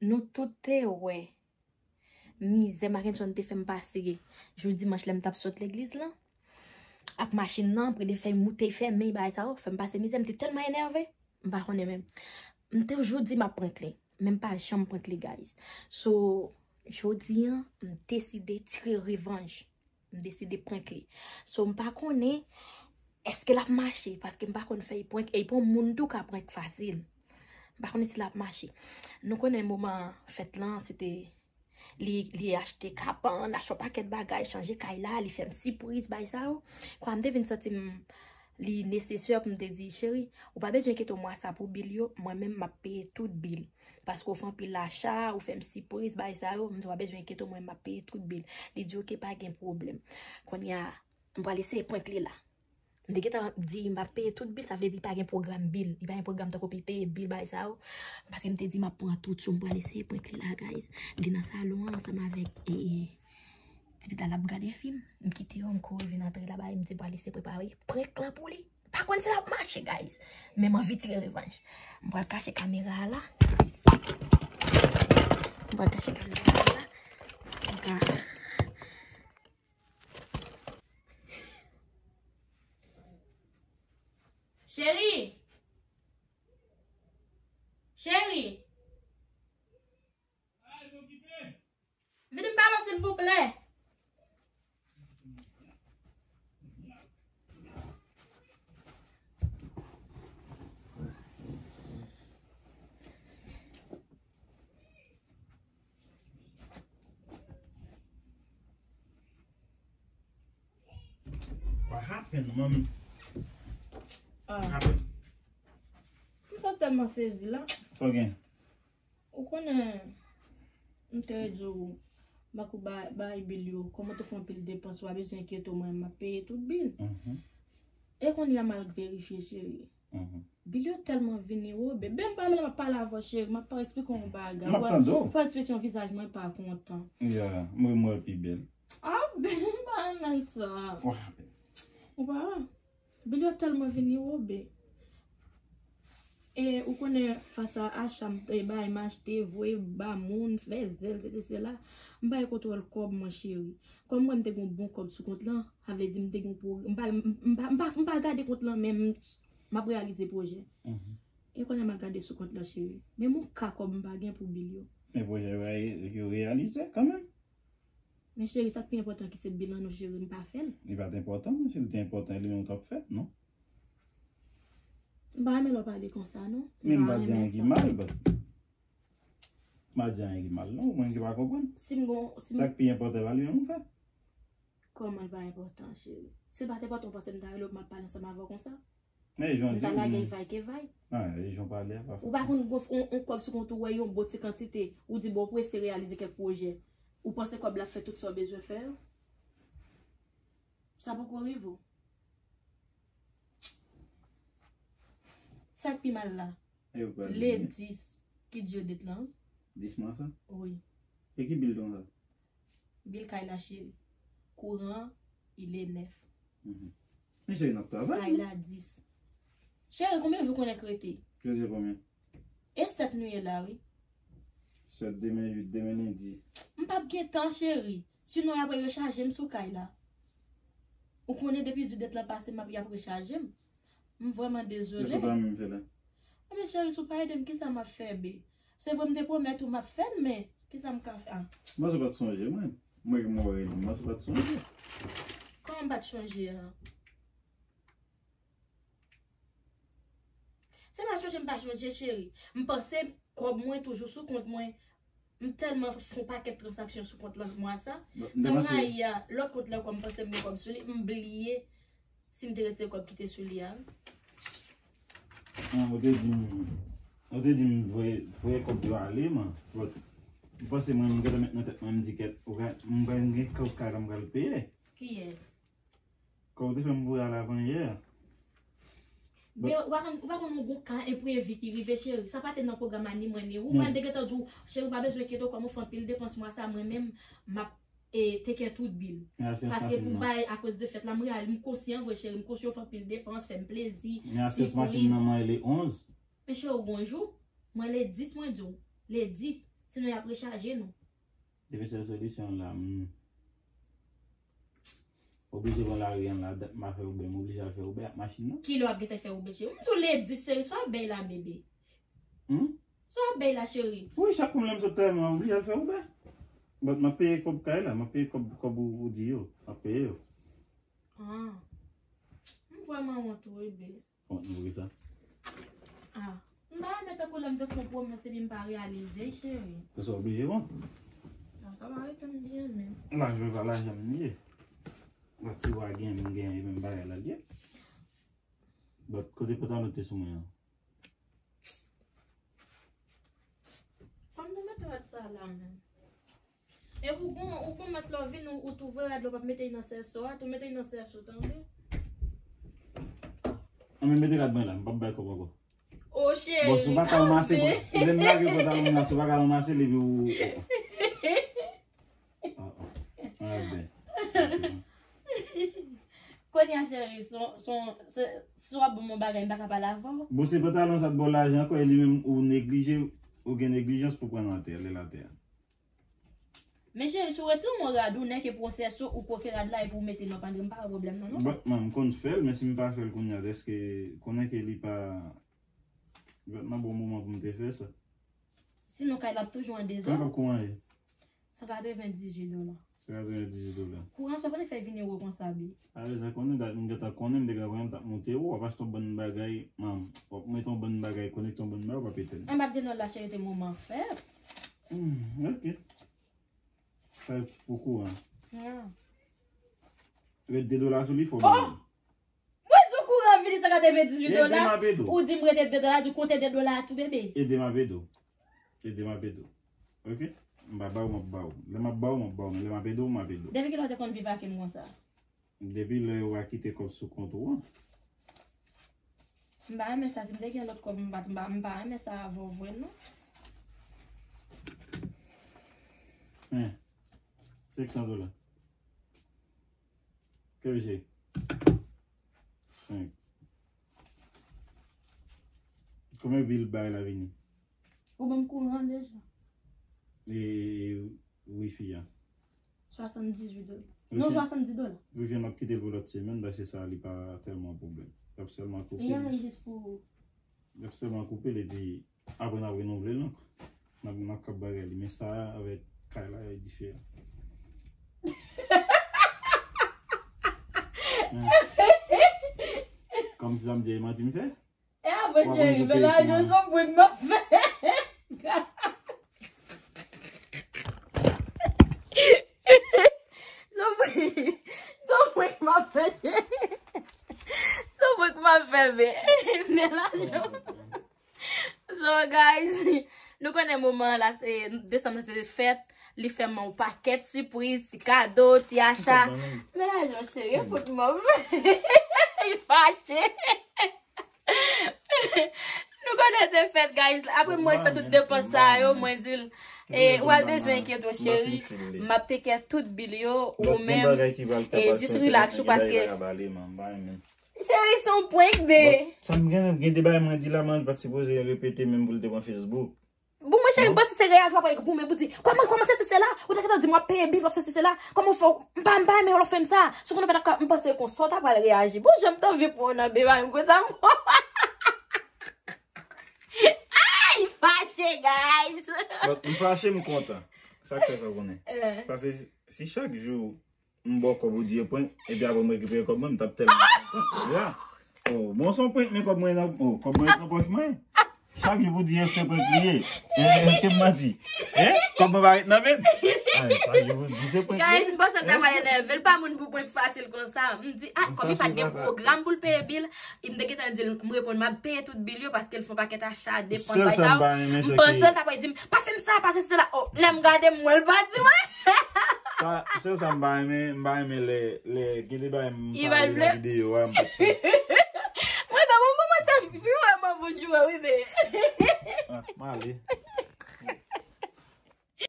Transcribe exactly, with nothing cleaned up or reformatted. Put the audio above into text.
Nou tout te wè mizè Mackenson te fè m pase jou dimanch lè m t ap sot legliz lan. Ak machin nan, prede fè m moute, fèmen, bagay sa yo, fè m pase mizè, m te tèlman enève, m pa konnen menm. M te toujou di m ap prank li, men m pa janm prank li, guys. So, jodi an, m deside tire revanj. M deside prank li. So, m pa konnen èske l ap mache, paske m pa konn fè prank, e pa yon moun tou ka prank fasil. M pa konnen si l ap mache. Nou konnen moman fèt lan, se te li, li achte kabann, achte yon pakèt bagay, chanje kay la, li fè m sipriz, bagay sa yo. Kwa m te vin santi m, li nesesè pou m te di, cheri, ou pa bezwen enkyete w mwa sa pou bil yo, mwen menm m ap peye tout bil. Paske w fè anpil acha, ou fè m sipriz, bagay sa yo, m di w pa bezwen enkyete w, mwen m ap peye tout bil. Li di, oke, pa gen pwoblèm. Kounye a, m pral eseye prank li la. M te gentan di m ap peye tout bil, sa vle di pa gen pwogram bil. Li pa gen pwogram tankou pou l peye bil, bagay sa yo. Paske m te di m ap pran tout sou m, pral eseye prank li la, guys. Li nan salon an ansanm avèk, e, e, ti pitit la, l ap gade fim. M kite yo, m kouri vin antre la, bay, m di m pral eseye prepare prank lan pou li. Pa konn si l ap mache, guys. Men m anvi tire revanj. M pral kache kamera a la. M pral kache kamera a la. M ka Cheri! Cheri! Vin m pale w, silvouplè! What happened, mommy? Ah. What happened? M sot tèlman sezi la. Sa w gen? Ou konnen, m te di w, m ak ou ba-, bay bil yo, kòman te fè anpil depans, ou pa bezwen enkyete w, mwen, m ap peye tout bil. Mhm. E kounye a m al verifye, cheri. Mhm. Bil yo tèlman vini wo, bebe, m pa menm ap pale avè w, cheri, m ap eksplike w yon bagay. M ap tande w. Fò ekspresyon vizaj mwen pa kontan. Yeah, mwen, mwen pi bèl. Ah, ben, m pa renmen sa. Wah, ben. Ou pa wè? Bil yo tèlman vini wo, ben. E ou konnen fas a acha m, e, bagay m achte, voye ba moun, fè zèl, sesi, sela. M pa gen kontwòl kòb mwen, cheri. Kòm mwen, m te gen yon bon kòb sou kont lan, sa vle di m te gen yon pwo-, m pa, m, m pa, m pa, m pa gade kont lan, men m, m ap reyalize pwojè. Mhm. E kounye a m al gade sou kont lan, cheri. Menm yon ka kòb m pa gen pou bil yo. Men pwojè yo, yo reyalize kanmenm. Men cheri, sa k pi enpòtan ki se bil an nou, cheri, m pa fè l. Li pa t enpòtan, men si l te enpòtan, li menm ou t ap fè l, non? M pa renmen lè w pale konsa, non. Men m pa di anyen ki mal, but m pa di anyen ki mal, non, ou menm ki pa konprann. Si m gon, si m Sa k pi enpòtan pa li menm ou fè. Kòman l pa enpòtan, cheri? Si l pa t enpòtan, ou panse m ta rele w pou m ap pale ansanm avè w konsa? Men jan w di, m ta lage l vay ke vay. Ah, e jan w pale a pa fò. Ou pa konn gon, on, on kòb sou kont ou, wè yon bon ti kantite, ou di bon, ou prese reyalize kèk pwojè. Ou panse kòb la fè tout sa w bezwen fè yo? Sa poko rive w. Sa k pi mal la? E ou pral Le vini? dis, ki dye det lan? Dis mwa sa? Wi. E ki bil don sa? Bil kay la, cheri. Kouran, li le nèf. Mhm. Men cheri, n ap travay, Kay non? la dis. Cheri, konbyen jou konnen k rete? Jodi konbyen? E sèt nou ye la, wi. Sèt, demen uit, demen lendi. M p ap gen tan, cheri. Sinon, y ap rechaje m sou kay la. Ou konnen depi di det lan pase, m ap, y ap rechaje m. M vrèman dezole. Kisa w ta renmen m fè la? Ebyen, cheri, si w pa ede m, kisa m ap fè, be? Se vre, m te pwomèt ou m ap fè l, men kisa m ka fè? Ah. M panse w pa t sonje mwen. Mwen ki mò rele m, m panse w pa t sonje. Kòman m pa t sonje a? Se pa chonje m pa chonje, cheri. M panse kòb mwen toujou sou kont mwen. M tèlman fè yon pakèt tranzaksyon sou kont lan mwa sa. Bon, m te Sa m panse rayi a, lòt kont la, kòm m panse m gen kòb sou li, m bliye si m te retire kòb ki te sou li a. Ah, ou te di m, ou te di m voye, voye kòb yo ale, man. But, m panse mwen, m gentan met nan tèt mwen, m di kèt, ou ka, m pral gen kòb kay la m pral peye. Kiyès? Kòb ou te fè m voye al avan yè a. But Men, ou pa konn, ou pa konn yon gwo ka enprevi ki rive, cheri. Sa pa te nan pwogram la, ni mwen, ni ou. Mwen, m te gentan di w, cheri, ou pa bezwen enkyete w, kòm ou fè anpil depans mwa sa, mwen menm, m ap, e, take care tout bil. Men asyans Paske machin pou nan. bay, akoz de fèt la, m reyal-, m konsyan vre, cheri. M konsyan w fè anpil depans, fè m plezi, Men asyans machin sipriz. nan mwen, le onz. Men cheri, ou gon jou, mwen le dis, mwen di w, le dis, Sinon, y ap rechaje nou. Depi sèl solisyon la, m oblije pran lari an la, dat m pa fè Uber, m oblije al fè Uber ak machin nan. Kilè w ap gentan fè Uber, cheri? M di w le dis, cheri, sa w ap bay la, bebe. Hmm? Sa w ap bay la, cheri? Wi, chak kou m lè m sot travay, m oblije al fè Uber. But m ap peye kòb kay la, m ap peye kòb, kòb ou, ou di yo. M ap peye yo. Ah. M vrèman wont, wi, bebe. Kont nou pou sa. Ah. M pa renmen tankou lè m te fè yon pwomès epi m pa reyalize, cheri. Se sa oblije bon. Ah, sa pa rete m byen menm. Lajan pa lajan m ye. Lè ti wa gen, m gen, e menm bagay la l ye. But kote pantalon te sou mwen an? Kòm nou mete rad sa la menm. Epi ou gon, ou gon mas lè w vin, ou, ou t ouvè rad la, ou p ap mete l nan sèso a, tou mete l nan sèso, tande? Anben, mete rad mwen la, m p ap bay kòb ankò. O cheri, bon, si w pa ka ranmase, lè m lage pantalon mwen la, si w pa ka ranmase l, epi ou. Ah, ah. Ah, ben. Kounye a, cheri, son, son, se, si w ap ban m yon bagay, m pa ka pale avè w. Bon, se pantalon sa t ba w lajan ankò, e li menm ou neglije, ou gen neglijans pou pran l atè, lè l atè a. Men cheri, si w retire yon rad ou nèk epi w sèso, ou kwoke rad la epi w mete nan panye, m pa wè pwoblèm nan, non. But, man, m konn fè l, men si m pa fè l kounye a, èske konnen ke li pa, li pa t nan bon moman pou m te fè sa. Sinon, kay la ap toujou an dezòd. Kòman kòb kouran ye? San katrevendizuit dola. San katrevendizuit dola. Kouran sa konnen fè vin ewo konsa, bi. A, wi, sa konnen, dat m gentan konnen, m te gentan konnen m t ap monte ewo, w ap achte yon bann bagay, man, w ap mete yon bann bagay, konekte yon bann bagay, w ap etèn. Anba de nòt la, cheri, te moman fèt. Hmm, ok. Sa pou kouran. Ya. Ret de dola sou li, fò. Oh! Mwen di w kouran vini san katrevendizuit dola. Ede m ap ede w. Ou di m rete de dola, di w konte de dola a tou, bebe. Ede m ap ede w. Ede m ap ede w. Ok? M pa ba w, m ap ba w. Lè m ap ba w, m ap ba w. Men lè m ap ede w, m ap ede w. Depi kilè w te konn viv ak m konsa? Depi lè w a kite kòb sou kont ou an. M pa renmen sa, si m te gen lòt kòb, m pa, m pa, m pa renmen sa avè w vre, non. Hein. Senk san dola. Ke misye? Senk. Konbyen bil bay la vini? Ou ban m kouran deja? E, e, e wifi a? Swasanndizuit dola. Non, swasanndis dola. Wifi a, m ap kite l pou lòt semèn, paske sa, li pa tèlman pwoblèm. L ap sèlman koupe. E ann jis pou. L ap sèlman koupe l, epi apre n ap renouvle l ankò. N ap, n ap kab bagay li. Men sa avèk kay la, e diferan. Kòmsi sa m di, e manti m fè? E apre, cheri, men lajan se yon prank m ap fè. Se yon prank, se yon prank m ap fè, cheri. Se yon prank m ap fè, men. Men lajan. So, guys, nou konnen moman an la, se desanm nan se fèt. Li fè m yon pakèt sipriz, ti kado, ti acha. Men lajan, cheri, e fout m ap fè. Li fache. Nou konnen se fèt, guys. Apre mwen fè tout depans sa yo, mwen di l, e, ou al bezwen enkyete w, cheri. M ap take care tout bil yo, ou menm. E, jis relax ou, paske. Cheri, se yon prank, be. Sa m gen, gen de bagay mwen di la, man, li pa t sipoze repete menm pou l te pran Facebook. Bon, mwen, cheri, m panse se reyaji w ap goumen pou di, kòman, kòman se, se, se la? Ou te gentan di m w ap peye bil, w ap se, se, se la. Kòman w fè, m pa, m pa renmen lè w fè m sa. Si w konnen w pa t ap ka, m panse konsa w ta pral reyaji. Bon, jan m t anvi pran w nan be, ba m konsa, m. Ay, fache, guys. But m fache, m kontan. Sa k fè sa w konnen. Paske si, si chak jou m ba w kòb ou di e prank, epi apre m rekipere kòb mwen, m t ap tèlman kontan. Ya. Oh, bon, se yon prank, men kòb mwen nan, oh, kòb mwen nan pòch mwen. Chak jou pou di se prank li ye. Eh, èske m manti? Eh? Kòb mwen pa ret nan men m? Ay, chak jou pou di se prank li ye. Guys, m panse l ta pral enève. L pa moun pou prank fasil konsa. M di, ah, kòm li pa t gen pwogram pou l peye bil, m te gentan di l, m reponn, m ap peye tout bil yo paske l fè yon pakèt acha, depans, bay sa yo. M panse l ta pral di m, pase m sa, pase m sa la. Oh, lè m gade, m wè l pa di mwen. Sa, sèl sa m pa renmen, m pa renmen lè, lè gen de bagay m pale nan videyo a, m pa. Mwen pa bon, bon, mwen se vrèman bon jwè, wi, men. Ah, m ale.